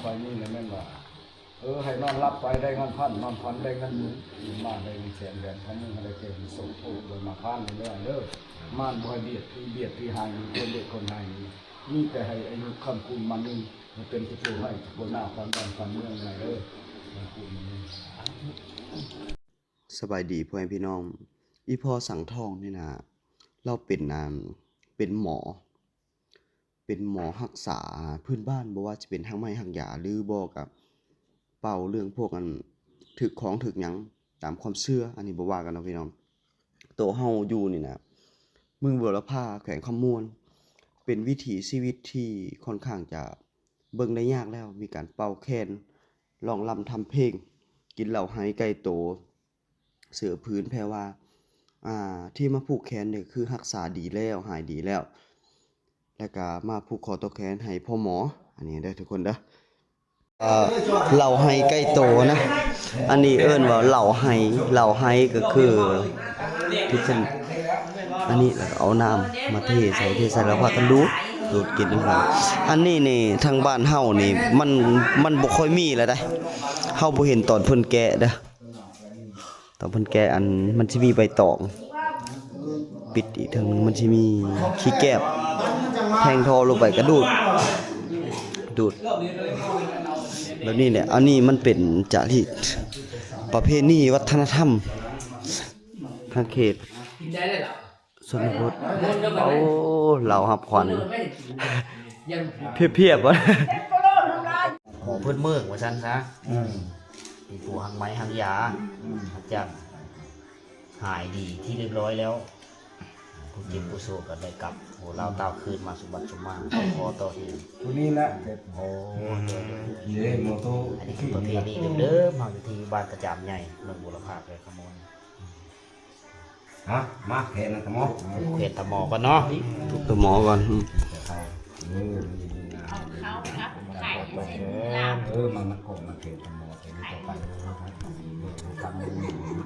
ຂ້ອຍນີ້ແມ່ນວ່າ ເອີ ໃຫ້ນອນຫຼັບໄປໄດ້ເງິນພັນ ນອນຝັນໄດ້ເງິນໝື່ນ ມາໄດ້ເງິນແສນແດນພັນ ໃຫ້ໄດ້ແກ່ມີໂຊກໂຊກ ໂດຍມາຜ່ານເລື້ອຍເດີ້. ມານບໍ່ໃຫ້ບຽດຜີບຽດຜີຮ້າຍ ມີຄົນເດັດຄົນຮ້າຍນີ້ ມີແຕ່ໃຫ້ອາຍຸຄ້ຳຄູນໝັ້ນຍືນ ໃຫ້ເປັນເຈົ້າໂພໃຫ້ເຈົ້າໂພນາ ຂອງບ້ານຂອງເມືອງໃຫ້ເດີ້. ສະບາຍດີພໍ່ແມ່ພີ່ນ້ອງ. ອີ່ພໍ່ສັງທອງນີ້ນະ ລາວເປັນ ອັນ ເປັນໝໍ ເປັນໝໍຮັກສາພື້ນບ້ານ ບໍ່ວ່າຈະເປັນຮາກໄມ້ຮາກຢາ ຫຼືບໍ່ກະເປົ່າເລື່ອງພວກ ອັນ ຖືກຂອງຖືກຫຍັງຕາມຄວາມເຊື່ອ ອັນນີ້ບໍ່ວ່າກັນເນາະພີ່ນ້ອງ. ໂຕເຮົາຢູ່ນີ້ນະ ເມືອງບົວລະພາ ແຂວງຄຳມ່ວນ ເປັນວິຖີຊີວິດທີ່ຄ່ອນຂ້າງຈະເບິ່ງໄດ້ຍາກແລ້ວ ມີການເປົ່າແຄນ ຮ້ອງລຳທຳເພງ ກິນເຫຼົ້າໄຮໄກ່ໂຕ ເສືອຜືນແຜ່ວ່າ ອ່າ ທີ່ມາຜູກແຂນນີ້ຄືຮັກສາດີແລ້ວ ຫາຍດີແລ້ວ ແລ້ວກະມາຜູກຂໍ້ຕໍ່ແຂນໃຫ້ພໍ່ໝໍ ອັນນີ້ເດີ້ທຸກຄົນເດີ້. ເອີ ເຫຼົ້າໄຮໄກ່ໂຕນະ ອັນນີ້ເອີ້ນວ່າເຫຼົ້າໄຮ ເຫຼົ້າໄຮກໍຄືທີ່ເພິ່ນ ອັນນີ້ແລ້ວກໍເອົານ້ຳມາເທໃສ່ ເທໃສ່ແລ້ວພາກັນດູດ ດູດກິນນຳກັນ. ອັນນີ້ນີ້ທາງບ້ານເຮົານີ້ ມັນ ມັນບໍ່ຄ່ອຍມີແລ້ວໃດ໋ ເຮົາບໍ່ເຫັນຕອນເພິ່ນແກະເດີ້. ຕອນເພິ່ນແກະ ອັນ ມັນຊິມີໃບຕອງປິດອີກເທິງໜຶ່ງ ມັນຊິມີຂີ້ແກບແທງທໍ່ລົງໄປກະດູດ ດູດ ແບບນີ້ແຫຼະ. ອັນນີ້ມັນເປັນຈາລີກປະເພນີວັດທະນະທຳທາງເຂດ ຊົນນະບົດ. ໂອ້ ເຫຼົ້າຮັບຂວັນ ພຽບໆ ບໍ່ ຂອງເພິ່ນເມືອງວ່າຊັ້ນຊະ. ອືມ ມີຜູ້ຮັກໄມ້ຮັກຢາ ອືມ ຮັກຈັນ ຫາຍດີທີ່ຮຽບຮ້ອຍແລ້ວ ຜູ້ເຈັບ ອືມ ຜູ້ໂສກກໍໄດ້ກັບ ໂອ້ ລາວຕາວຄືນມາສົມບັດສົມໝານ ຂໍຕໍ່ແຮງ ຜູ້ນີ້ແຫຼະ. ໂອ້ ອືມ ເດ້ ໂມໂຕ ອັນນີ້ຄືປະເພນີເດີມໆ ເຮົາຢູ່ທີ່ບ້ານກະຈາມໃຫຍ່ ເມືອງບົວລະພາ ແຂວງຄຳມ່ວນ. ຮະ ມາແຂນຕະໝໍ ແຂນຕະໝໍກ່ອນເນາະ ທຸບຕະໝໍກ່ອນ. ອືມ ເອີ ເອົາເຂົ້າກັບໄຂ່ ເອີ ມາ ມາຂອງມາແຂນຕະໝໍ ແຕ່ນີ້ຕໍ່ໄປເຮົາທຳບຸນ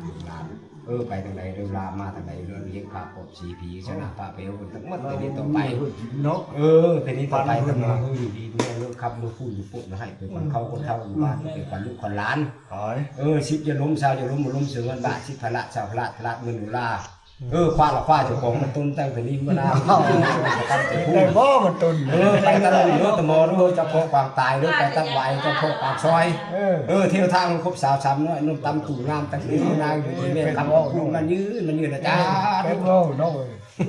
ລູກຫຼານ ເອີ ໄປທາງໃດເດີ ລາມາທາງໃດເດີ ເຮັດພາປອບສີຜີຊະນະ ພາໄປເອົາເພິ່ນທັງໝົດ ແຕ່ນີ້ຕໍ່ໄປເນາະ ເອີ ແຕ່ນີ້ຕໍ່ໄປເພິ່ນວ່າ ເອີ ຢູ່ດີມີແຮງ ເອີ ຂັບລົດພຸ້ນຢູ່ປຸບໃຫ້ເປັນຂວັນເຂົາຄົນເຖົ້າຢູ່ບ້ານ ເປັນຂວັນລູກຂວັນຫຼານ. ເອີ ສິບຢ່າລົ້ມ ຊາວຢ່າລົ້ມ ບໍ່ລົ້ມເສີງເງິນບາດ ສິບພະລະ ຊາວພະລະ ພະລະເງິນໂດລາ. ເອີ ຄວ້າລະຄວ້າເຈົ້າຂອງມັນຕົນຕັ້ງແຕ່ນີ້ມານານ ເອີ ໄປຕະລຸຍເດີຕະໝໍເດີ ເຈົ້າພໍ່ກວາງຕາຍເດີ ໄປຕັດຫວາຍເຈົ້າພໍ່ກວາງຊອຍ. ເອີ ເອີ ທ່ຽວທາງຄົບສາວສາມນ້ອຍ ໜຸ່ມຕຳຕູງາມ ຕັ້ງແຕ່ນາງຢູ່ດີແມ່ນຄຳ ເວົ້າມັນຍືນ ມັນຍືນນະຈາ. ເປັນເວົ້າເນາະ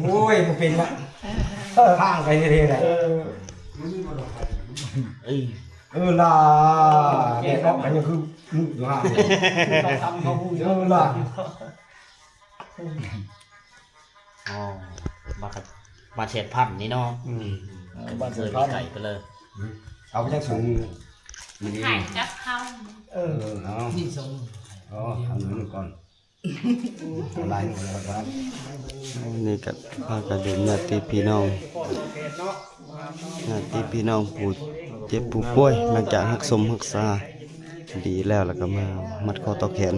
ໂອ້ຍ ບໍ່ເປັນວະ ທາງໄປເຮັດໃດ. ເອີ ເອີ ເອີ ລາ ແມ່ນອອກໄປຍັງຄື ຢູ່ຫາ ເອີ ລາ. ອໍ ມາກັນ ມາແສນພັນນີ້ເນາະ. ອືມ ເອີ ບ້ານແສນພັນ ໄກໄປເລີຍ. ອືມ ເອົາໄປຈັກສອງມື້ ມື້ນີ້ ຂາຍກັບເຂົ້າ. ເອີ ເອີ ເອົາ ນີ້ສອງມື້. ອໍ ເອົາມື້ກ່ອນ ເອົາຫຼາຍມື້ແລ້ວຄັບ. ນີ້ກໍພາກັນເປັນຍາດຕິພີ່ນ້ອງ ຍາດຕິພີ່ນ້ອງຜູ້ເຈັບຜູ້ປ່ວຍ ຫຼັງຈາກຮັກສົມຮັກສາດີແລ້ວ ແລ້ວກໍມາມັດຂໍ້ຕໍ່ແຂນ.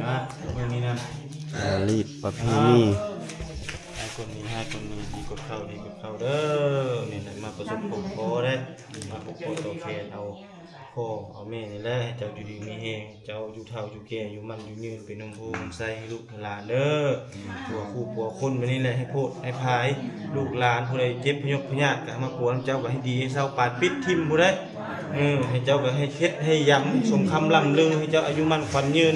ນະ ເບິ່ງນີ້ນະ ຈາລີກປະເພນີ ໃຫ້ຄົນນີ້ ໃຫ້ຄົນນີ້ ດີກວ່າເກົ່າ ດີກວ່າເກົ່າເດີ. ນີ້ແຫຼະ ມາປະສົບພົບພໍແຫຼະ ມາພົບພໍຕໍ່ແຂນ ເອົາພໍ່ເອົາແມ່ນີ້ແຫຼະ ໃຫ້ເຈົ້າຢູ່ດີມີແຮງ ເຈົ້າຢູ່ເຖົ້າຢູ່ແກ່ ຢູ່ໝັ້ນຢູ່ຍືນ ເປັນຮົ່ມໂພຮົ່ມໄຊໃຫ້ລູກໃຫ້ຫຼານເດີ. ຜົວຄູ່ຜົວຄົນ ແບບນີ້ແຫຼະ ໃຫ້ໂພດໃຫ້ພາຍ ລູກຫຼານຜູ້ໃດເຈັບພະຍົກພະຍາດ ກໍມາປົວນຳເຈົ້າ ກໍໃຫ້ດີໃຫ້ເຊົາ ປານປິດຖິ້ມຜູ້ໃດ ເອີ ໃຫ້ເຈົ້າກໍໃຫ້ເຮັດໃຫ້ຢຳ ສົມຄຳລ່ຳລື ໃຫ້ເຈົ້າອາຍຸໝັ້ນຂວັນຍືນ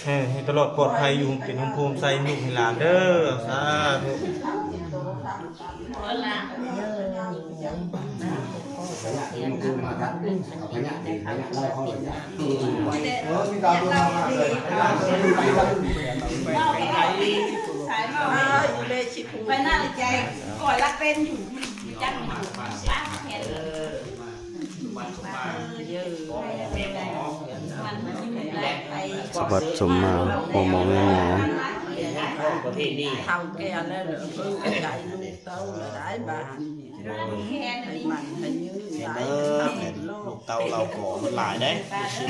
ເອີ ໃຫ້ຕະຫຼອດປອດໄພ ຢູ່ເປັນຮົ່ມໂພຮົ່ມໄຊໃຫ້ລູກໃຫ້ຫຼານເດີ. ສາທຸ. ໄປນັ້ນແຫຼະ ໃຈກໍລະເປັນຢູ່ ຈັກມັນຢູ່ ປາກແຂນ ສະບັດສົມມາ ພໍ່ໝໍແມ່ໝໍ ເຖົ້າແກ່ແລ້ວ ເອີ ໃຈລູກເຕົ້າລະໄດ້ບາດນີ້ ໃຫ້ໝັ້ນໃຫ້ຍືນ ເຫັນເດີ ເຫັນລູກເຕົ້າລາວກໍມັນຫຼາຍເດ້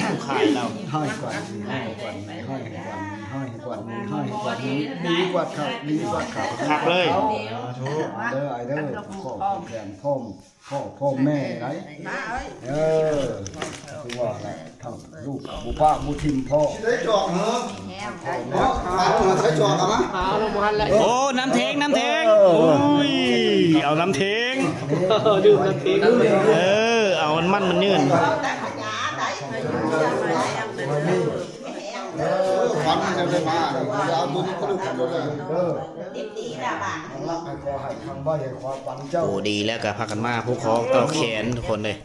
ລູກຂາຍລາວ ຫ້ອຍກວ່ານີ້ ຫ້ອຍກວ່ານີ້ ຫ້ອຍກວ່ານີ້ ຫ້ອຍກວ່ານີ້ ຫ້ອຍກວ່ານີ້ ດີກວ່າເຂົາ ດີກວ່າເຂົາ ຄັກເລີຍ ເດີ ອ້າຍເດີ ພໍ່ແຂນພ້ອມ ພໍ່ ພໍ່ແມ່ໄດ໋ ເອີ ຄືວ່າແຫຼະ ເຖົ້າລູກກໍບໍ່ປະບໍ່ຖິ້ມພໍ່ ຊິໄດ້ຈອກເຫີ ເນາະ ມາ ມາ ໃຊ້ຈອກເອົາມາ ໂອ້ ນ້ຳເທັງ ນ້ຳເທັງ ໂອ້ຍ ເອົານ້ຳເທັງ ດື່ມນ້ຳເທັງ ເອີ ເອົາມັນ ມັນ ມັນຍືນ ເອີ ຂວັນມັນຈະໄດ້ມາ ເອົາຕົວນີ້ກະລຸກໂລດເດີ ລັກໃຫ້ຂໍໃຫ້ ຄັງໄວ້ໃຫ້ຂໍປັນເຈົ້າ ໂອ້ ດີແລ້ວກະພາກັນມາຜູກຄອຕອກແຂນທຸກຄົນເລີຍ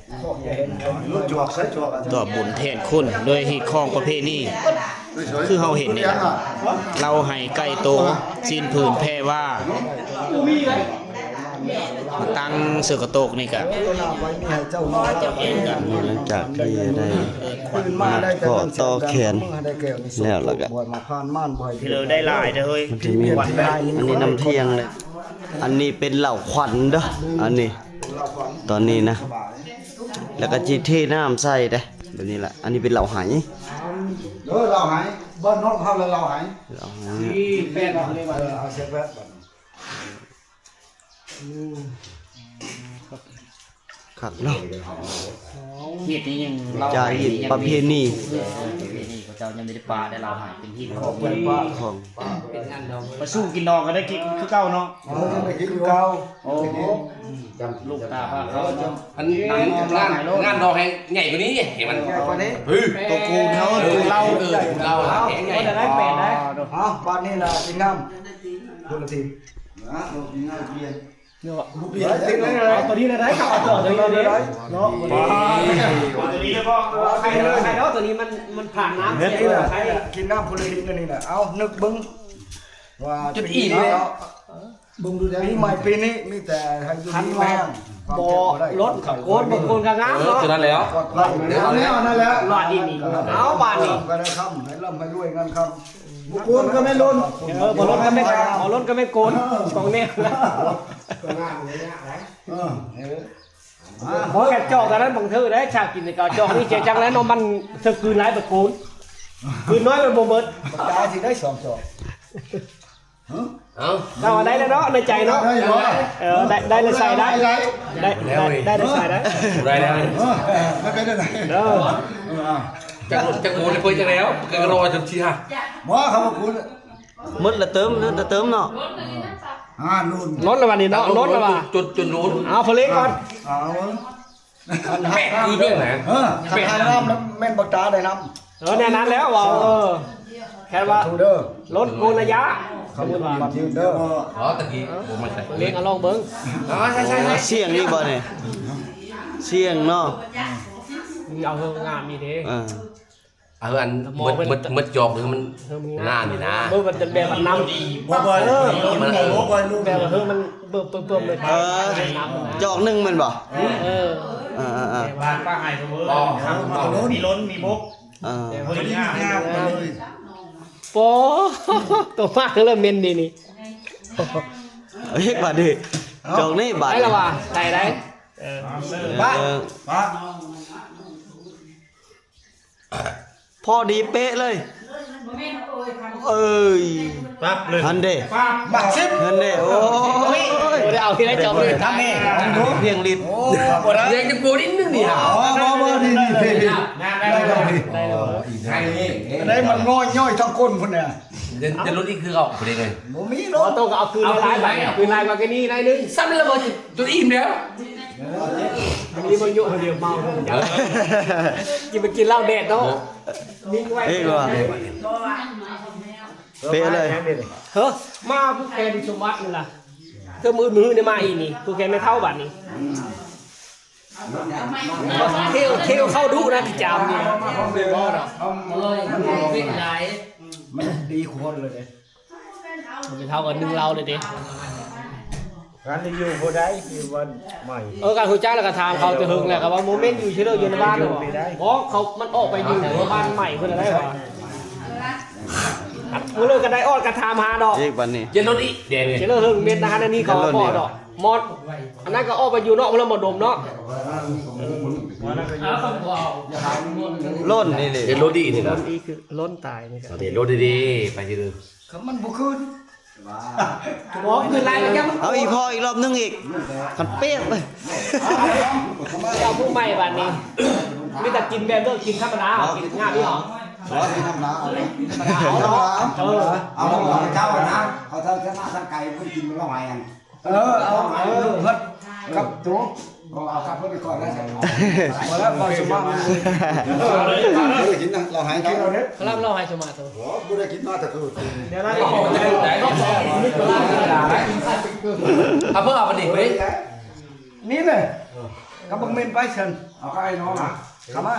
ຈອກໃສ່ຈອກ ຕອບບຸນແທນຄຸນ ໂດຍຮີດຄອງປະເພນີ ຄືເຮົາເຫັນນີ້ລະ ເລົ່າໄຫໄກ່ໂຕ ຊີ້ນຜືນແພວ່າ ມາຕັ້ງເສືອກະໂຕກນີ້ກະ ຫຼັງຈາກທີ່ໄດ້ມາຂໍຕໍ່ແຂນແລ້ວລະກະ ໄດ້ຫຼາຍເດີເຮີຍ ມັນຈະມີອັນນີ້ນ້ຳທ່ຽງເລີຍ ອັນນີ້ເປັນເຫຼົ້າຂວັນເດີ ອັນນີ້ ຕອນນີ້ນະ ແລ້ວກະຊິເທນ້ຳໃສ່ເດ້ ແບບນີ້ລະ ອັນນີ້ເປັນເຫຼົ້າໄຫ ເອີ ເຫຼົ້າໄຫ ບ້ານນອກເຮົາລະເຫຼົ້າໄຫ ເຫຼົ້າໄຫ ເອີ ເອົາເສຍແປດ ຄັກເນາະ ເຮັດນີ້ຍັງເລົ່າ ຈາຮີດປະເພນີ ເຂົາເຈົ້າຍັງບໍ່ໄດ້ປະໄດ້ເລົ່າໃຫ້ ເປັນຮີດຂອງ ຂອງ ໄປສູ່ກິນນອນກໍໄດ້ກິນຄືເກົ່າເນາະ ເອີ ຍັງໄດ້ກິນຄືເກົ່າ ໂອ້ ລູກຕາພາເຂົາ ອັນງານ ງານດອງໃຫ້ໃຫຍ່ກວ່ານີ້ ໃຫ້ມັນ ເອີ ໂຕກູນເຮົາ ເອີ ເຮົາ ເອີ ເຮົາໃຫຍ່ ເອົາ ບາດນີ້ລະກິນນ້ຳ ຄົນລະທີ ເອົາຕົວນີ້ລະໄດ້ ເອົາຕົວນີ້ລະໄດ້ເນາະ ເອົາຕົວນີ້ມັນ ມັນຜ່ານນ້ຳ ກິນນ້ຳພຸ້ນລະທິດອັນນີ້ນະ ເອົານຶກເບິ່ງວ່າ ຈົນອີ່ມແລ້ວ ເບິ່ງດູແລ ປີໃໝ່ປີນີ້ມີແຕ່ໃຫ້ຢູ່ດີມີແຮງ ບໍ່ລົດກັບໂກນ ບໍ່ໂກນກໍງາມເນາະ ເອີ ຕົວນັ້ນແລ້ວ ເອົາແນວນັ້ນແຫຼະ ລອດອີ່ນີ້ ເອົາບາດນີ້ ກໍໄດ້ຄຳ ໃຫ້ລ່ຳໃຫ້ລວຍເງິນຄຳ ບໍ່ໂກນກໍແມ່ນລົດ ເອີ ບໍ່ລົດກໍແມ່ນ ບໍ່ລົດກໍແມ່ນໂກນ ຂອງແນວ ກໍງາມເລີຍນະ ເອີ ບໍ່ແມ່ນຈອກອັນນັ້ນບັງເທີໄດ້ ຊາກກິນແຕ່ເກົ່າ ຈອກນີ້ເສຍຈັງແລ້ວເນາະ ມັນເຖິງຄືນຫຼາຍປະໂກນ ຄືນນ້ອຍມັນບໍ່ເບິດ ປາກກາຊິໄດ້ສອງຈອກ ເອົາ ເຈົ້າວ່າໄດ້ແລ້ວເນາະ ໃນໃຈເນາະ ໄດ້ຢູ່ບໍ່ ເອີ ໄດ້ ໄດ້ແລ້ວໃສ່ໄດ້ ໄດ້ ໄດ້ ໄດ້ແລ້ວໃສ່ໄດ້ ໄດ້ແລ້ວ ເອີ ມັນເປັນຈັ່ງໃດ ເອີ ຈັກ ຈັກໂມງເລີຍ ເປີດຈັກແລ້ວ ກໍລໍຈົນຊິຫາ ບໍ່ ເຂົາບໍ່ຄູນ ໝົດລະເຕີມ ໝົດລະເຕີມເນາະ ອ່າ ລົ້ນ ລົ້ນລະບາດນີ້ເນາະ ລົ້ນລະບາດ ຈົນ ຈົນລົ້ນ ເອົາ ເພິ່ນເລກກ່ອນ ເອົາ ແປດຄືເລື່ອງນະ ເອີ ຄັນທາຍນ້ຳແມ່ນບັກຕາໄດ້ນຳ ເອີ ແນວນັ້ນແຫຼະເວົ້າ ເອີ ແຄ່ວ່າລົດໂກນໄລຍະ ເຂົາບໍ່ມາຢືນເດີ ອໍ ຕະກີ້ບໍ່ມາໃສ່ ເລກ ເອົາລອງເບິ່ງ ອໍ ໃຊ່ໆ ສຽງນີ້ບໍ່ນີ້ ສຽງເນາະ ເອົາເຮືອງາມນີ້ເດ້ ເອີ ເອົາອັນໝົດ ໝົດ ໝົດຈອກ ຄືມັນ ເອີ ມັນງາມ ງາມນີ້ນະ ເອີ ມັນຈະແບບນຳ ບໍ່ບໍ່ ເອີ ມັນບໍ່ບໍ່ ແບບວ່າ ເອີ ມັນເບິ່ມໆໆ ເອີ ຈອກໜຶ່ງແມ່ນບໍ່ ເອີ ເອີໆໆ ປາໃຫ້ເວີ ມີລົ້ນມີບົກ ເອີ ແບບວ່າງາມ ໂປ ໂຕມາກເລີ່ມເມັນນີ້ນີ້ ເຮັດບາດນີ້ ຈອກນີ້ບາດ ໄດ້ລະວ່າ ໄດ້ໄດ້ ເອີ ປະ ເອີ ປະ ພໍດີເປະເລີຍ ເອີຍ ປັບເລີຍ ຫັ້ນເດ້ ປັບ ບັກສິບ ຫັ້ນເດ້ ໂອ້ຍ ບໍ່ໄດ້ເອົາທີ່ໄດ້ຈອບເລີຍ ທຳແມ່ ພຽງລິດ ໂອ້ ບໍ່ໄດ້ ຍັງຈະໂກນອີກໜຶ່ງນີ້ຫາ ອໍ ບໍ່ບໍ່ ນີ້ນີ້ ໄດ້ ໄດ້ ໄດ້ ໄດ້ ໄດ້ ມັນງໍ້ຍ້ອຍທັງກົ້ນພຸ້ນນະ ຈະຫຼຸດອີກຄືເກົ່າ ບໍ່ໄດ້ເລີຍ ບໍ່ມີເນາະ ບໍ່ຕ້ອງເອົາຄືນຫຼາຍ ຄືນຫຼາຍກວ່ານີ້ໜ້ອຍໜຶ່ງ ຊ້ຳແລ້ວບໍ່ ຈົນອີ່ມແລ້ວ ມັນມີບໍ່ຢູ່ຄົນດຽວເມົາ ກິນໄປກິນເຫຼົ້າແດດເນາະ ເອີ ເອີ ວ່າ ເປະເລີຍ ເຮີ ມາຜູ້ແຄນສົມບັດນີ້ລະ ເທື່ອມື້ອື່ນມື້ນີ້ມາອີກນີ້ ຜູ້ແຄນແມ່ເຖົ້າບັດນີ້ ເທວ ເທວເຂົ້າດຸນະ ທີ່ຈາມນີ້ນະ ມັນດີກວ່າຄົນເລີຍເດ້ ມັນເທົ່າກັນໜຶ່ງເລົ່າເລີຍເດ້ ການຢູ່ບໍ່ໄດ້ ຢູ່ບ້ານໃໝ່ ເອີ ການຮູ້ຈັກແລ້ວກໍຖາມເຂົາແຕ່ເຫິງແລ້ວ ກໍວ່າໂມເມັນຢູ່ເຊີເລີ ຢູ່ໃນບ້ານບໍ່ ເຂົາ ມັນອອກໄປຢູ່ບ້ານໃໝ່ເພິ່ນລະໄດ້ວ່າ ມື້ເລີກກໍໄດ້ອອດກໍຖາມຫາດອກ ອີກບັດນີ້ ເຈໂລດອີກ ເຈໂລດເຫິງເມັນນະ ອັນນີ້ເຂົາບໍ່ດອກ ມອດ ອັນນັ້ນກໍອອກໄປຢູ່ນອກພຸ້ນລະ ໝໍດົມເນາະ. ລົ້ນນີ້ນີ້ ເຮັດໂລດດີນີ້ນະ ລົ້ນອີກຄືລົ້ນຕາຍນີ້ ເຮັດໂລດດີໆ ໄປທີ່ອື່ນ ຄັນມັນບໍ່ຄືນ ບໍ່ຄືນຫຼາຍກໍຍັງ ເອົາອີກພໍອີກລອບໜຶ່ງອີກ ຄັນເປະໄປ ເອົາຜູ້ໃໝ່ບາດນີ້ ມີແຕ່ກິນແບບເລີກກິນທຳມະດາ ກິນງາມນີ້ເນາະ ກິນທຳມະດາ ເອົາເນາະ ເອີ ເອົາເຈົ້ານະ ເຂົາເຈົ້າຊະນະທາງໄກເພິ່ນກິນເຮົາໃຫ້ອັນ ເອີ ເອົາ ເອົາ ເອີ ເພິ່ນກັບໂຕ ບໍ່ເອົາກັບເພິ່ນໄປກ່ອນແລ້ວ ພໍແລ້ວ ບໍ່ສົມມາ ກິນນະ ເຮົາໃຫ້ກິນ ເຮົາໃຫ້ກິນ ເຮົາໃຫ້ສົມມາໂຕ ບໍ່ໄດ້ກິນມາແຕ່ຄືນ ດຽວນະ ເອົາເພິ່ນເອົາໄປນີ້ເວີຍ ນີ້ແຫຼະ ກັບບັກເມັນໄປຊັ້ນ ເອົາກັບໄອ້ນ້ອງ ເຂົ້າມາ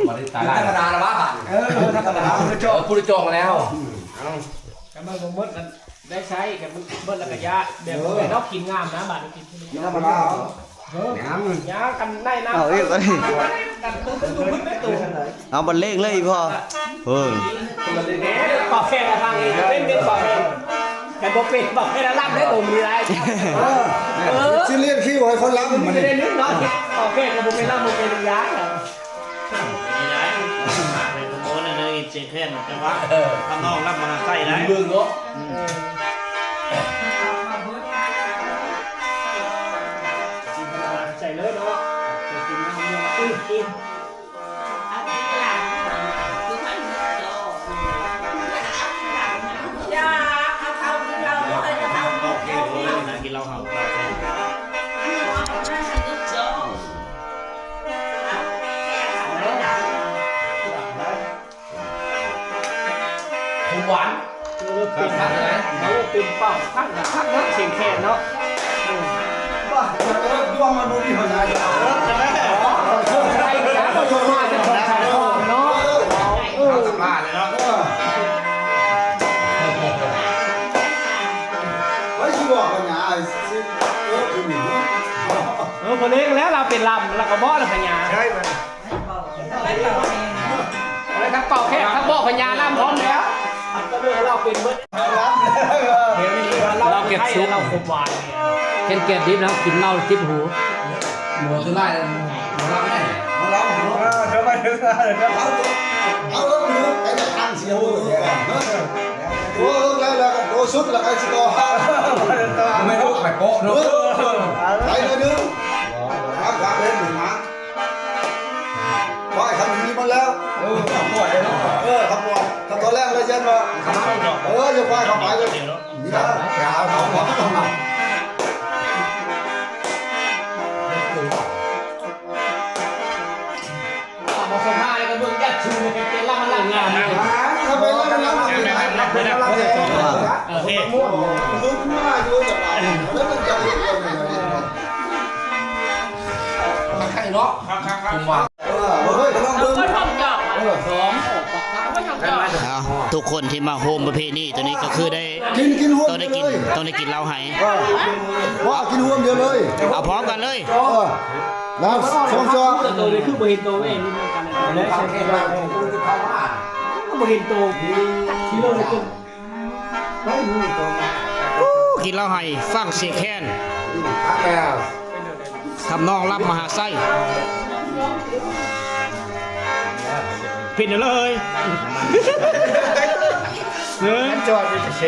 ບໍ່ໄດ້ຕາຍ ທຳມະດາລະວ່າບາດ ເອີ ທຳມະດາ ເອີ ຜູ້ໄດ້ຈອງແລ້ວ ເອົາ ຄັນມັນບໍ່ໝົດມັນໄດ້ໃຊ້ ຄັນມັນເບິດແລ້ວກໍຢ່າ ແບບເຮົາກິນງາມນະ ບາດນີ້ກິນ ທຳມະດາ ເອີ ຫຍັງ ຫຍັງກັນໄດ້ນະ ເອົາອີກ ກັນຕຸ້ມຕຸ້ມໄດ້ຕຸ້ມ ເອົາບັນເລງເລີຍອີ່ພໍ່ ເອີ ເປົ່າແຄ່ນະຟັງອີກ ເປັນ ເປັນເປົ່າແຄ່ນ ຄັນບໍ່ເປັນ ເປົ່າແຄ່ນລຳໄດ້ຕົວນີ້ໄດ້ ເອີ ຊິລຽນຄິວໃຫ້ຄົນລຳ ມັນຊິໄດ້ນຶກເນາະ ເປົ່າແຄ່ນກໍບໍ່ເປັນລຳ ບໍ່ເປັນຫຍັງ ນີ້ໄດ້ ເປັນໂມນະ ໄດ້ຍິນສຽງແຄ້ນ ຈັງຫວະ ເອີ ທຳນອງລຳມະຫາໄຊໄດ້ ເບິ່ງເນາະ ອືມ ໃສ່ເລີຍເນາະ ໃສ່ກິນນ້ຳເນາະ ອືມ ກິນ ກິນເຫຼົ້າເຮົາ ຫວານ ເອີ ເປັນ ເອີ ເປັນເປົ້າ ຄັກນະ ຄັກນະ ສຽງແຄນເນາະ ເອີ ບ້າ ດວງມັນບໍ່ມີເທົ່າໃດ ເອີ ໄດ້ນະ ບໍ່ຢາກມາຈະຂອງສາຍຄວາມເນາະ ເອີ ເອົາສຳພາດເລີຍເນາະ ເອີ ໄວ້ຊິບອກພະຍາ ເອີ ຄືມີ ເອີ ເພິ່ນເອງແລ້ວ ລາວເປັນລຳ ລາວກໍບອກລະພະຍາ ໃຊ່ ເອົາເລີຍ ທັງເປົ່າແຂກ ທັງບອກພະຍານຳພ້ອມແລ້ວ ອັນຕະເລີເຮົາເປັນເບິດ ລາວເກັບສຸກ ລາວຄົບຫວານ ເຫັນແກດດິບແລ້ວກິນເຫຼົ້າຈິບຫູ ໝໍສ່ວນຫຼາຍໝໍລຳແນ່ ໝໍລຳ ເອີ ເອົາ ເອົາລະຫູ ໄປທາງສຽງ ເອີ ໂອ້ ແລ້ວ ແລ້ວ ໂຕສຸດແລ້ວກໍຊິຕໍ່ ແມ່ນ ໂອ້ ໄປເກາະເນາະ ເອີ ໄປໜ້ອຍໜຶ່ງ ຫາ ຫາເຫັນຫາ ໄປຄັນນີ້ມາແລ້ວ ເອີ ເອີ ຄັນບໍ່ ຄັນຕອນແລກເລີຍ ເຊັ່ນວ່າ ເອີ ຢ່າໄປເຂົ້າໄປເລີຍ ນີ້ນະ ບໍ່ສົມພານກໍເບິ່ງຈັດຊື່ເປັນລຳມັນລຳງາມ ເອີ ເປັນລຳມັນລຳງາມ ໂອເຄ ລຸກມາຢູ່ ແລ້ວມັນຈະເຮັດ ມັນໄຄເນາະ ເອີ ເບິ່ງເຮີ້ຍ ກຳລັງເບິ່ງ ເອີ ສອງ ເອົາ ທຸກຄົນທີ່ມາໂຮມປະເພນີໂຕນີ້ກໍຄືໄດ້ ກິນ ກິນຮ່ວມ ຕ້ອງໄດ້ກິນ ເລີຍ ຕ້ອງໄດ້ກິນເຫຼົ້າໄຮ ເອີ ວ່າກິນຮ່ວມດຽວເລີຍ ເອົາພ້ອມກັນເລີຍ ເອີ ນະ ສອງ ສອງ ໂຕນີ້ຄືບໍ່ເຫັນໂຕເວີຍ ນີ້ມັນກັນ ບໍ່ເຫັນໂຕ ໂອ້ ກິນເຫຼົ້າໄຮຟັງສຽງແຄນ ທຳນອງລຳມະຫາໄຊ ເປັນເລີຍ ເອີ ຈອດຢູ່ເຊ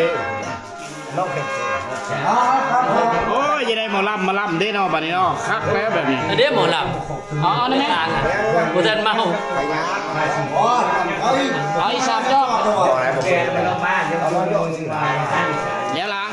ໂອ້ຍ ຢ່າໄດ້ໝໍລຳມາລຳເດ້ເນາະ ບາດນີ້ເນາະ ຄັກແລ້ວແບບນີ້ ເດ້ໝໍລຳ ເອົາ ເອົານະແມ່ ບໍ່ທັນເມົາ ເອົາອີກ ເອົາອີກສາມຈອກ ແລ້ວລະ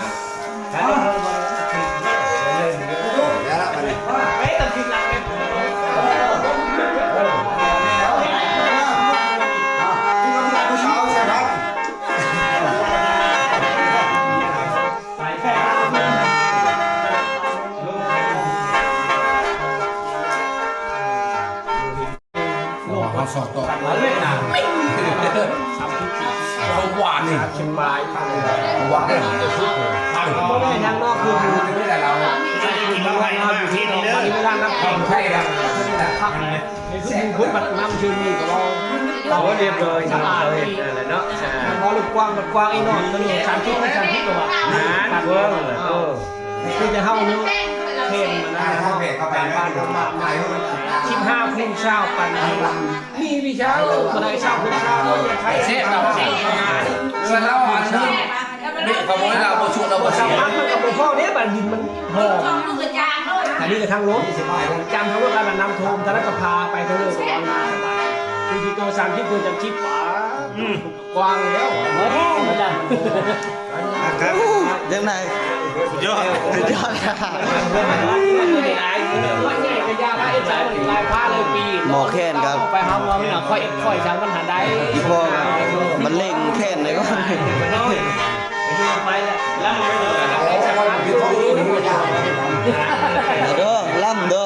ເຮົາສອບຕໍ່ ເອົາເລີຍນະ ເຂົາຫວານນີ້ ເຂົ້ມໝາຍ ເຂົາຫວານນີ້ ບໍ່ໄດ້ຫຍັງເນາະ ຄື ນີ້ແຫຼະ ລາວ ເຮົາໃຫ້ມາເຮັດນີ້ເດີ ເວລານັບແຂ່ງໄທນະ ຄັກແລ້ວ ຄືຜູ້ຄົນບັດນຳຊື່ນີ້ກໍເວົ້າ ໂອ້ ລຽບຮ້ອຍ ສະອາດ ເຮັດນັ້ນແຫຼະເນາະ ເວົ້າລູກກວ້າງ ກວ້າງອີກເນາະ ຕົວນີ້ສາມສິບ ສາມສິບ ກວ່າ ແມ່ນ ເອີ. ຄືຈະເຮົາເນາະ ເພງນະ ສິບຫ້າຄູນຊາວປັນ ມີວິຊາເອີ ບໍ່ໄດ້ຊາວຄູນຊາວ ເອີ ຢາກໃຫ້ ແຊບເນາະ ເອີ ເຮົາອັນນີ້ ເບະຂະໂມຍລາວບໍ່ຊຸດລາວບໍ່ເສຍ ມັນກໍບໍ່ພໍເດ້ ບາດດິນມັນຫອມ ອັນນີ້ກໍທາງລົງ ຈຳທາງລົງ ອັນນັ້ນນ້ຳຖ້ວມ ທາງນັ້ນກໍພາໄປທາງເລີຍ ສະບາຍ ທີ່ເກົ່າ ສາມສິບ ເພິ່ນຈຳ ສິບ ປາ ອືມ ກວ້າງແລ້ວ ເອີ ມັນ ຈັ່ງໃດ ສຸດຍອດ ສຸດຍອດ ໝໍແຄນກໍ ໄປຫາໝໍ ຂ້ອຍ ຂ້ອຍ ຊ່າງມັນຫາໄດ້ ອີ່ພໍ່ກໍມະເຮັງແຂນເລີຍ ໄປແລ້ວ ລຳເດີ ລຳເດີ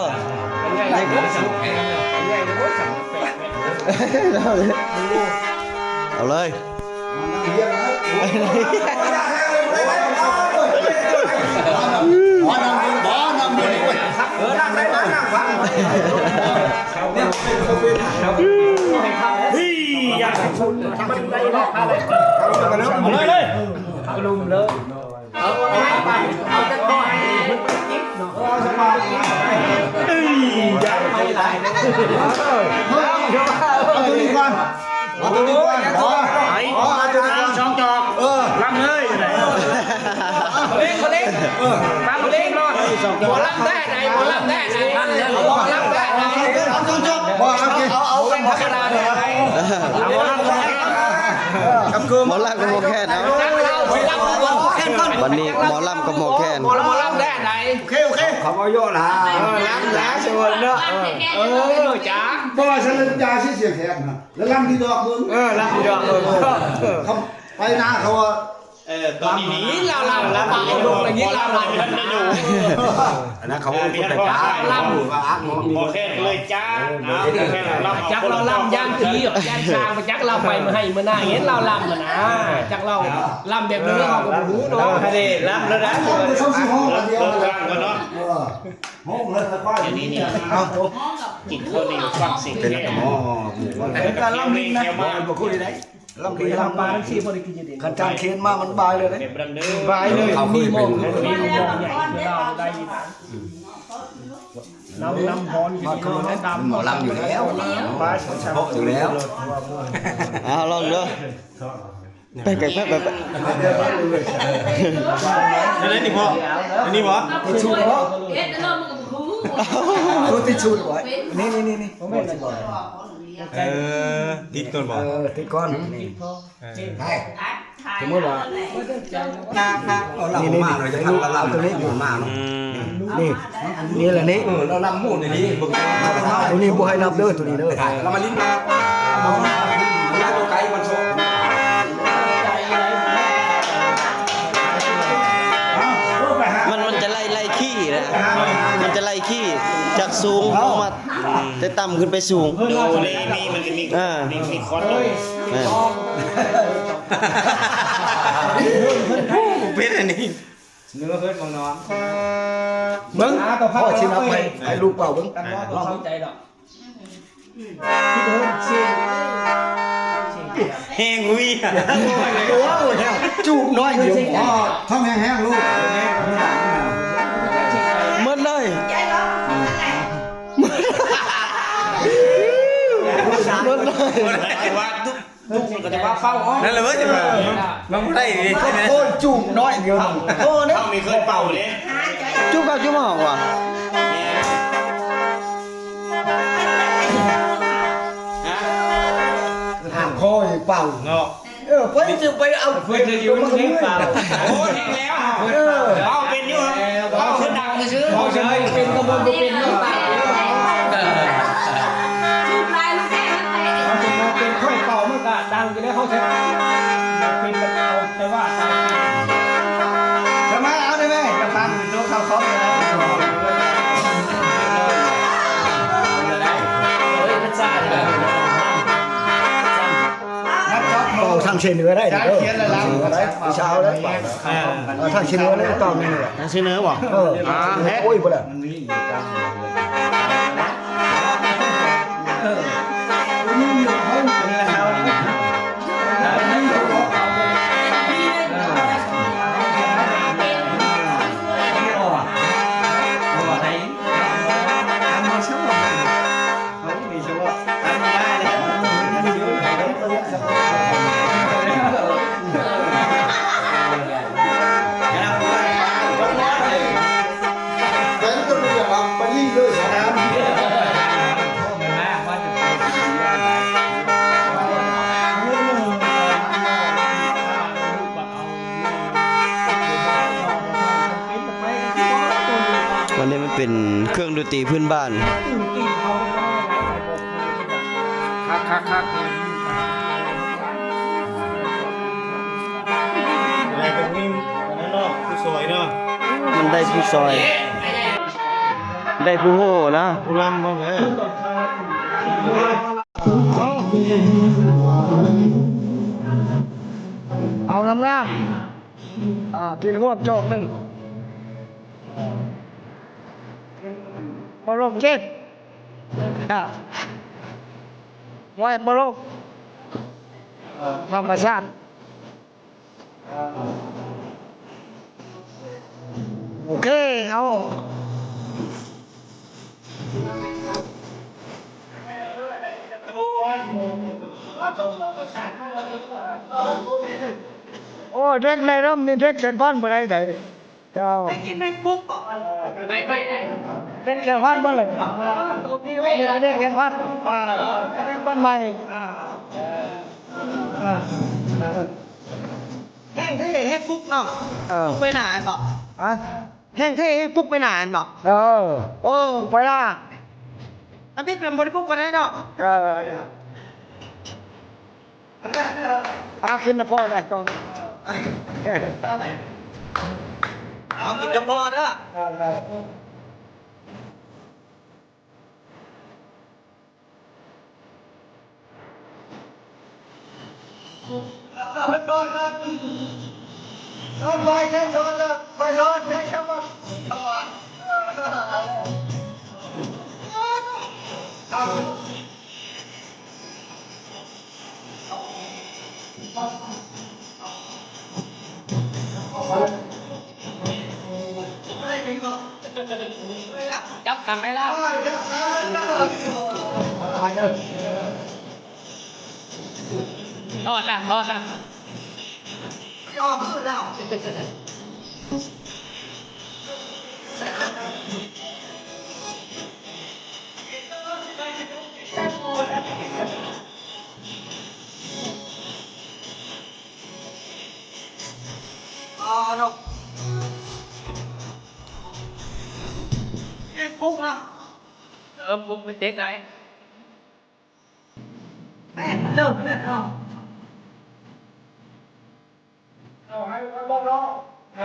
ເອົາເລີຍ ເອົາເລີຍ ເອົາເລີຍ ເອົາ ເອົາຈັກໜ້ອຍ ເອີ ຢ່າໄປຫຼາຍ ເອົາຕົວນີ້ກ່ອນ ເອົາຕົວນີ້ກ່ອນ ເອົາ ເອົາຕົວນີ້ກ່ອນ ສອງຈອກ ເອີ ລຳເລີຍ ເຂົາເລັ່ງ ເຂົາເລັ່ງ ເອີ ມາເຂົາເລັ່ງ ໝໍລຳແທ້ໃດ ໝໍລຳແທ້ໃດ ໝໍລຳແທ້ໃດ ເອົາສອງຈອກ ບໍ່ ເອົາ ເອົາ ເອົາ ເອົາ ໝໍລຳກັບໝໍແຄນເນາະ ບັດນີ້ໝໍລຳກັບໝໍແຄນ ໝໍລຳແທ້ໃດ ໂອເຄ ໂອເຄ ເຂົາເວົ້າເຍາະຫຼາຍ ເອີ ລຳຫຼາຍຊະເນາະ ເອີ ເອີ ຈ້າ ບໍ່ວ່າສະເລີນຈາຊິສຽງແຂກນະ ແລ້ວລຳທີ່ດອກເບິ່ງ ເອີ ລຳທີ່ດອກເບິ່ງ ເອີ ເຂົາໄປນາເຂົາວ່າ ເອີ ຕອນນີ້ຍິນລາວລຳ ເອົາລົງແລ້ວຍິນລາວລຳ ອັນນັ້ນເຂົາເອີ້ນຄົນໄປຈ້າງ ລຳ ໝໍແຄນເລີຍຈ້າງ ເອົາ ໝໍແຄນລຳ ຈັກລາວລຳຢ່າງທີ່ ແກ່ນຊ່າງ ໄປຈັກລາວໄປມື້ໃຫ້ມື້ໜ້າ ເຫັນລາວລຳຫັ້ນນະ ຈັກລາວລຳແບບໃດເຮົາກໍບໍ່ຮູ້ເນາະ ອັນນີ້ລຳແລ້ວນະ ເອີ ເອີ ຮ້ອງເລີຍ ດຽວນີ້ນີ້ ເອົາ ກິນເຂົ້າໜຽວຟັງສຽງ ເປັນກະໝໍ ເປັນການລຳລິງນະ ບໍ່ ບໍ່ຄຸຍໄດ້ ລຳ ລຳປານ ຊິບໍ່ໄດ້ກິນຢູ່ເດ ຄັນຈານເຄນມາມັນບາຍເລີຍເດ້ ບາຍເລີຍ ມີໝໍ ມີໝໍໃຫຍ່ ຄືລາວໄດ້ຢູ່ນະ ອືມ ລຳ ລຳຮ້ອນຢູ່ ໝໍລຳຢູ່ແລ້ວ ບາຍ ສະເພາະຢູ່ແລ້ວ ເອົາ ລອງເດີ ໄປ ໄປ ໄປ ໄປ ໄປ ອັນນີ້ບໍ່ ອັນນີ້ບໍ່ ເຮັດແລ້ວມັນກໍບໍ່ຮູ້ ໂອ້ ຕິດຊຸດບໍ່ ນີ້ ນີ້ ນີ້ ນີ້ ເອີ ຕິດກ່ອນບໍ່ ເອີ ຕິດກ່ອນ ນີ້ ເອີ ໄປ ສົມມຸດວ່າ ເອົາລຳມາເນາະ ຈະທຳລຳ ເອົາຕົວນີ້ມາເນາະ ອືມ ນີ້ ນີ້ລະນີ້ ເອີ ລຳໝູ່ນີ້ ເບິ່ງ ຕົວນີ້ບໍ່ໃຫ້ນັບເດີ ຕົວນີ້ເດີ ລຳມາຫຼິ້ນມາ ເອົາມາ ເອົາມາຕົວໄກມັນຊອກ ມັນ ມັນຈະໄລ່ ໄລ່ຄີນະ ມັນຈະໄລ່ຄີຈາກສູງລົງມາ ແຕ່ຕ່ຳຂຶ້ນໄປສູງ ໂດ ເລ ມີ ມັນຈະມີ ອ່າ ມີ ມີຄອດ ແມ່ນ ເປັນອັນນີ້ ເນື້ອເຮີດມັງນອນ ເບິ່ງ ພໍ່ຊິນັບໃຫ້ ໃຫ້ລູກເປົ່າເບິ່ງ ລອງເບິ່ງ ແຮງຫວີ ໂອ້ຍ ຈູບໜ້ອຍດຽວ ທ້ອງແຮງໆ ລູກ ໝົດເລີຍ ໝົດເລີຍ ວ່າດຸ ດຸມັນກໍຈະວ່າເປົ່າອອກ ນັ້ນແຫຼະເວີ້ຍ ຈະວ່າ ມັນບໍ່ໄດ້ເດ້ ໂອ້ຍ ຈູບໜ້ອຍດຽວ ໂອ້ ເຮົາມີເຄີຍເປົ່າເດ້ ຈູບເຂົ້າຈູບອອກວ່າ ແມ່ນ ຮະ ຫາງຄໍເປົ່າເນາະ ເອີ ເພິ່ນຈະໄປເອົາ ເພິ່ນຈະຢູ່ມັນເຮັດເປົ່າ ໂອ້ ເຮັດແລ້ວ ເອີ ເປົ່າເປັນຢູ່ ເປົ່າຄືດັງ ເວົ້າເຊີຍ ເປັນກໍບໍ່ເປັນເນາະ ຈູບຫຼາຍມັນແພງນະ ເຮົາຈະບໍ່ເປັນ ຂ້ອຍເປົ່າມັນກະດັງຢູ່ແລ້ວ ເຮົາຈະເປັນແຕ່ເອົາແຕ່ວ່າ ຈະມາເອົາໄດ້ແມ່ ຈະຟັງໂຕເຂົ້າຄອມ ເອີຍ ພາສາ ເອົາທາງເຊເໜືອໄດ້ເດີ ເຊເໜືອໄດ້ ເອົາທາງເຊເໜືອໄດ້ ຕ້ອງນີ້ແຫຼະ ທາງເຊເໜືອບໍ່ ເອີ ອ່າ ໂອ້ຍ ບໍ່ລະ ເອີ ອັນນີ້ມັນເປັນເຄື່ອງດົນຕີພື້ນບ້ານ. ຄັກໆໆ ແລ້ວກໍມີອັນນັ້ນເນາະ ຜູ້ຊ່ອຍເນາະ ມັນໄດ້ຜູ້ຊ່ອຍ ໄດ້ຜູ້ຮູ້ນະ ຜູ້ນຳເນາະ. ເອົາງາມໆ ອ່າ ກິນຮວບຈອກໜຶ່ງ ບໍ່ລົງເຈັບ ອ່າ ໄວ້ບໍ່ລົງ ທຳມະຊາດ. ໂອເຄ ເອົາ ໂອ້ ເດັກໃນລຳນີ້ເດັກເຈັດພັນບໍ່ໄດ້ໃດ. ເຈົ້າ ໄດ້ກິນແມງປຸກບໍ່? ເປັນແຂກພັນບໍ່ເລີຍ? ເປັນແຂກພັນ ອ່າ ເປັນບ້ານໃໝ່ ອ່າ ອ່າ ແຫ້ງເທ່ແຫ້ງປຸກເນາະ. ເອີ ປຸກໄປໜ້າແມ່ນບໍ່? ຮະ? ແຫ້ງເທ່ແຫ້ງປຸກໄປໜ້າແມ່ນບໍ່? ເອີ ໂອ້ ປຸກໄປໜ້າ ອາທິດມັນບໍ່ໄດ້ປຸກປານໃດເນາະ. ເອີ ອາ ຂຶ້ນນະພໍ່ໄດ້ກ່ອນ ເອົາກິນນະພໍ່ເດີ. ຈັບກັນໄປລະ ຮອດລະ ຮອດລະ. ອ່າເນາະ ເຮັດປຸກນະ ເອີ ປຸກໄປເຕັກໄດ້ ແມ່ນເລີຍເນາະ. ເອົາໃຫ້ມັນເບິ່ງເນາະ ເອົ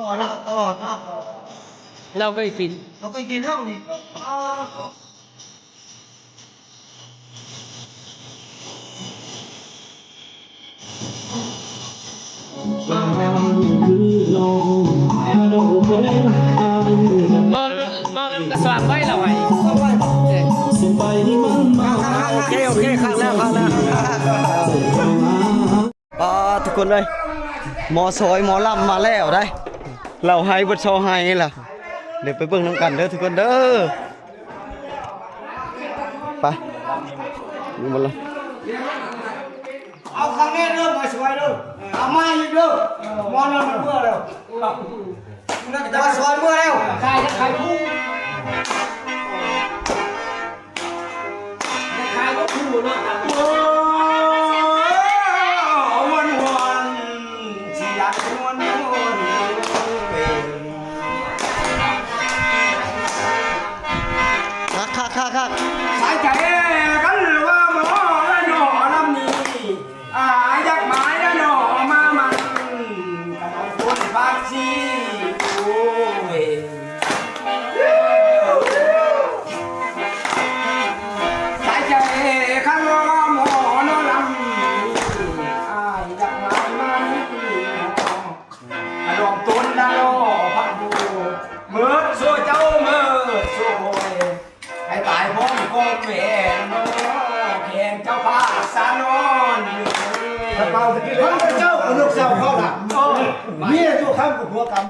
າລະ ເອົາລະ ເຮົາເຄີຍກິນ ເຮົາເຄີຍກິນເຮົານີ້. ມາ ມານຳກະສາງໄວ້ລາວໃຫ້ ເອີ ໂອເຄ ໂອເຄ ຄັກແລ້ວ ຄັກແລ້ວ. ປ້າ ທຸກຄົນເອີຍ ໝໍຊອຍໝໍລຳມາແລ້ວໄດ໋ ລາວໄຫ້ເບິດຊອໄຫ້ລະ ດຽວໄປເບິ່ງນຳກັນເດີທຸກຄົນເດີ. ໄປ ນີ້ໝົດລະ ເອົາຂ້າງນີ້ເດີ ໝໍຊອຍເດີ ເອົາມາອີກເດີ ໝໍນັ້ນມັນເມື່ອແລ້ວ ໝໍຊອຍເມື່ອແລ້ວ ຂາຍ ຂາຍຜູ້ ຂາຍບໍ່ຜູ້ເນາະ ໂອ້ ມ່ວນໆ ຊິຢາກມ່ວນໆ ຄັກໆໆໆ ສາຍໃຈກັນວ່າໝໍລະໜໍລຳນີ້ ອາ ຢາກມາລະໜໍມາມັນ ກະຕ້ອງຄົນປາກສີ ໂອ້ຍ ສາຍໃຈຄັນວ່າໝໍນອລຳ ອາຍຢາກມານຳ ອາດອມຕົ້ນລະລໍພັກຢູ່ ເມີດໂຊເຈົ້າເມີດໂຊຄອຍ ໃຫ້ຕາຍພ້ອມກອງແຂນ ແຂນເຈົ້າພາກສານອນ ເອີຍ ເຈົ້າເອົາລູກສາວເຂົາລະ ເມຍຢູ່ຄ້ຳກັບຜົວກຳ.